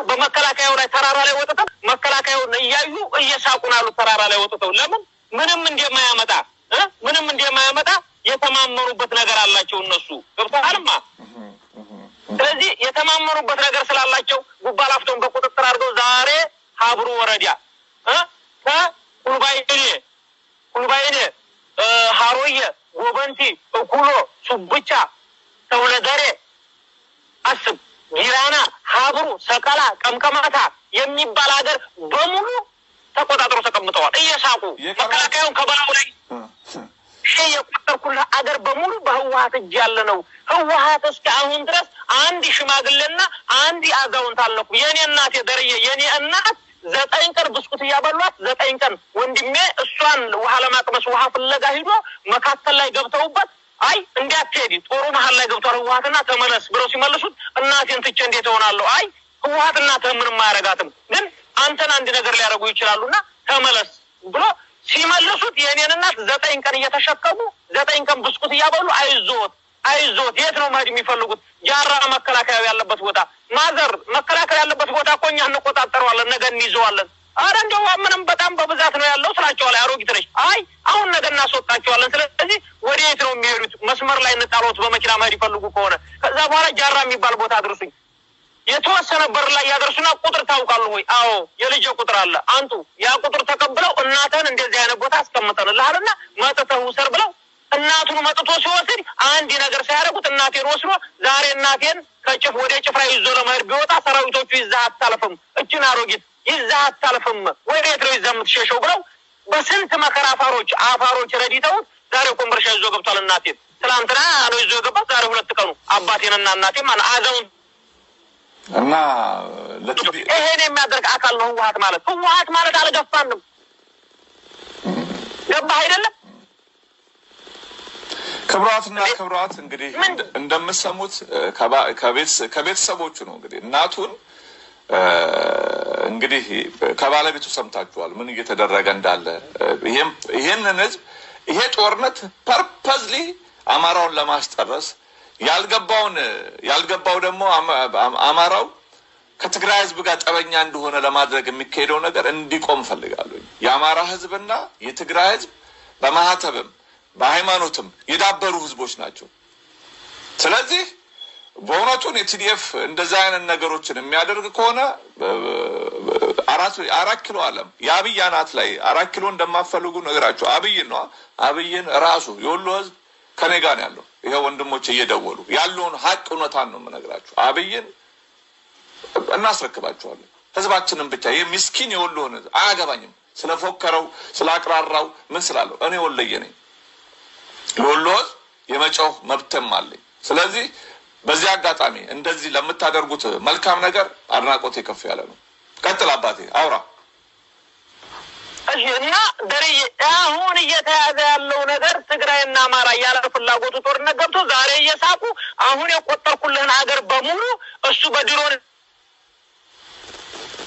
በመከላከያው ላይ ተራራ ላይ ወጥተው መከላከያውን እያዩ እየሳቁ ነው ያሉት። ተራራ ላይ ወጥተው ለምን ምንም እንደማያመጣ ምንም እንደማያመጣ የተማመኑበት ነገር አላቸው እነሱ። ገብቶሃልማ? ስለዚህ የተማመኑበት ነገር ስላላቸው ጉባ ላፍቶን በቁጥጥር አድርገው ዛሬ ሀብሩ ወረዳ ከኩልባይኔ ኩልባይኔ፣ ሀሮየ፣ ጎበንቲ፣ እኩሎ፣ ሱብቻ፣ ተውለደሬ፣ አስብ፣ ጊራና፣ ሀብሩ፣ ሰቀላ፣ ቀምቀማታ የሚባል ሀገር በሙሉ ተቆጣጥሮ ተቀምጠዋል። እየሳቁ መከላከያውን ከበላው ላይ ሺህ የቆጠርኩልህ አገር በሙሉ በህወሀት እጅ ያለ ነው። ህወሀት እስከ አሁን ድረስ አንድ ሽማግሌና አንድ አዛውንት አለኩ። የኔ እናቴ ደርዬ፣ የኔ እናት 9 ቀን ብስኩት እያበሏት 9 ቀን ወንድሜ እሷን ውሃ ለማቅመስ ውሃ ፍለጋ ሂዶ መካከል ላይ ገብተውበት አይ እንዲያትሄድ ጦሩ መሀል ላይ ገብቷል ህወሀትና ተመለስ ብለው ሲመልሱት እናቴን ትቼ እንዴት እሆናለሁ? አይ ህወሀት እናትህ ምንም አያረጋትም፣ ግን አንተን አንድ ነገር ሊያደርጉ ይችላሉና ተመለስ ብሎ ሲመልሱት የእኔን እናት 9 ቀን እየተሸከሙ 9 ቀን ብስኩት እያበሉ አይዞት አይዞት። የት ነው መሄድ የሚፈልጉት? ጃራ መከላከያ ያለበት ቦታ ማዘር፣ መከላከያ ያለበት ቦታ እኮ እኛ እንቆጣጠረዋለን፣ ነገ እንይዘዋለን። አረ እንደው ምንም በጣም በብዛት ነው ያለው ስላቸዋል። አሮጊት ነች። አይ አሁን ነገ እናስወጣቸዋለን። ስለዚህ ወደ የት ነው የሚሄዱት? መስመር ላይ እንጣሎት በመኪና መሄድ ይፈልጉ ከሆነ ከዛ በኋላ ጃራ የሚባል ቦታ አድርሱኝ። የተወሰነ በር ላይ ያደርሱና ቁጥር ታውቃሉ ወይ? አዎ የልጄ ቁጥር አለ አንጡ። ያ ቁጥር ተቀብለው እናትህን እንደዚህ አይነት ቦታ አስቀምጠንልሃልና መጥተህ ውሰድ ብለው እናቱን መጥቶ ሲወስድ አንድ ነገር ሳያደርጉት እናቴን ወስዶ ዛሬ እናቴን ከጭፍ ወደ ጭፍራ ይዞ ለመሄድ ቢወጣ ሰራዊቶቹ ይዘህ አታልፍም፣ እችን አሮጊት ይዘህ አታልፍም፣ ወዴት ነው ይዘህ የምትሸሸው ብለው በስንት መከራ አፋሮች አፋሮች ረዲተውት ዛሬ ኮምቦልቻ ይዞ ገብቷል። እናቴን ትላንትና ነው ይዞ የገባት። ዛሬ 2 ቀኑ አባቴንና እናቴን ማለት አዛውንት እና ይሄን የሚያደርግ አካል ነው ህወሀት ማለት። ህወሀት ማለት አልገፋንም። ገባህ አይደለም? ክብሯትና ክብሯት እንግዲህ እንደምሰሙት ከቤተሰቦቹ ነው። እንግዲህ እናቱን እንግዲህ ከባለቤቱ ሰምታችኋል ምን እየተደረገ እንዳለ። ይሄንን ህዝብ ይሄ ጦርነት purposely አማራውን ለማስጨረስ ያልገባውን ያልገባው ደግሞ አማራው ከትግራይ ህዝብ ጋር ጠበኛ እንደሆነ ለማድረግ የሚካሄደው ነገር እንዲቆም እፈልጋለሁ። የአማራ ህዝብና የትግራይ ህዝብ በማህተብም በሃይማኖትም የዳበሩ ህዝቦች ናቸው። ስለዚህ በእውነቱን የ TDF እንደዛ አይነት ነገሮችን የሚያደርግ ከሆነ 4 ኪሎ አለም የአብይ አናት ላይ 4 ኪሎ እንደማፈልጉ ነገራቸው። አብይን ነዋ። አብይን ራሱ የወሎ ህዝብ ከኔ ጋር ነው ያለው። ይሄ ወንድሞች እየደወሉ ያለውን ሀቅ እውነታን ነው የምነግራቸው። አብይን እናስረክባቸዋለን። ህዝባችንን ብቻ ይህ ምስኪን የወሎን ህዝብ አያገባኝም። ስለፎከረው ስላቅራራው ምን ስላለው እኔ ወሎዬ ነኝ። ለወሎ ህዝብ የመጮህ መብትም አለኝ። ስለዚህ በዚህ አጋጣሚ እንደዚህ ለምታደርጉት መልካም ነገር አድናቆቴ ከፍ ያለ ነው። ቀጥል አባቴ አውራ። እሺ እና ደርዬ አሁን እየተያዘ ያለው ነገር ትግራይና አማራ እያለ ፍላጎቱ ጦርነት ገብቶ ዛሬ እየሳቁ አሁን የቆጠርኩልህን ሀገር በሙሉ እሱ በድሮን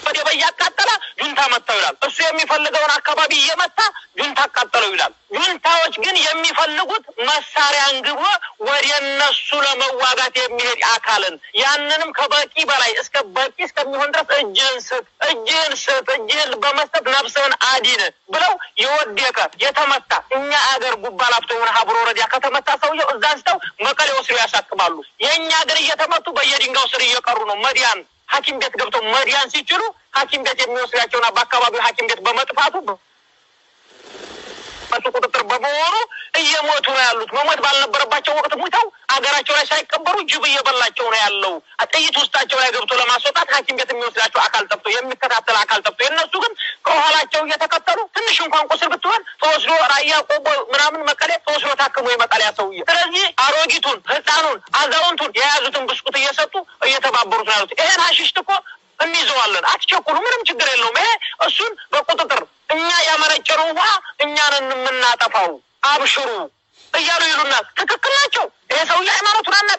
በደበ እያቃጠለ ጁንታ መታው ይላል። እሱ የሚፈልገውን አካባቢ እየመታ ጁንታ አቃጠለው ይላል። ጁንታዎች ግን የሚፈልጉት መሳሪያ አንግቦ ወደ እነሱ ለመዋጋት የሚሄድ አካልን ያንንም ከበቂ በላይ እስከ በቂ እስከሚሆን ድረስ እጅህን ስጥ፣ እጅህን ስጥ፣ እጅህን በመስጠት ነፍስህን አድን ብለው የወደቀ የተመታ እኛ አገር ጉባ ላፍቶ የሆነ ሀብሮ ወረዳ ከተመታ ሰውየው እዛ አንስተው መቀሌ ወስደው ያሳክማሉ። የእኛ ሀገር እየተመቱ በየድንጋዩ ስር እየቀሩ ነው። መዲያን ሐኪም ቤት ገብተው መዲያን ሲችሉ ሐኪም ቤት የሚወስዳቸውና በአካባቢው ሐኪም ቤት በመጥፋቱ በሱ ቁጥጥር በመሆኑ እየሞቱ ነው ያሉት። መሞት ባልነበረባቸው ወቅት ሙተው አገራቸው ላይ ሳይቀበሩ ጅብ እየበላቸው ነው ያለው። ጥይት ውስጣቸው ላይ ገብቶ ለማስወጣት ሐኪም ቤት የሚወስዳቸው አካል ጠፍቶ፣ የሚከታተል አካል ጠፍቶ፣ የእነሱ ግን ከኋላቸው እየተከተሉ ትንሽ እንኳን ቁስል ብትሆን ተወስዶ ራያ ቆቦ ምናምን መቀሌ ተወስዶ ታክሞ ይመጣል ያ ሰውዬ። ስለዚህ አሮጊቱን፣ ህፃኑን፣ አዛውንቱን የያዙትን ብስኩት እየሰጡ እየተባበሩት ነው ያሉት። ይሄን ሀሽሽት እኮ እንይዘዋለን። አትቸኩሉ፣ ምንም ችግር የለውም። ይሄ እሱን በቁጥጥር እኛ ያመነጨነው ውሃ እኛንን የምናጠፋው አብሽሩ እያሉ ይሉናል። ትክክል ናቸው። ይሄ ሰውዬ ሃይማኖቱን አና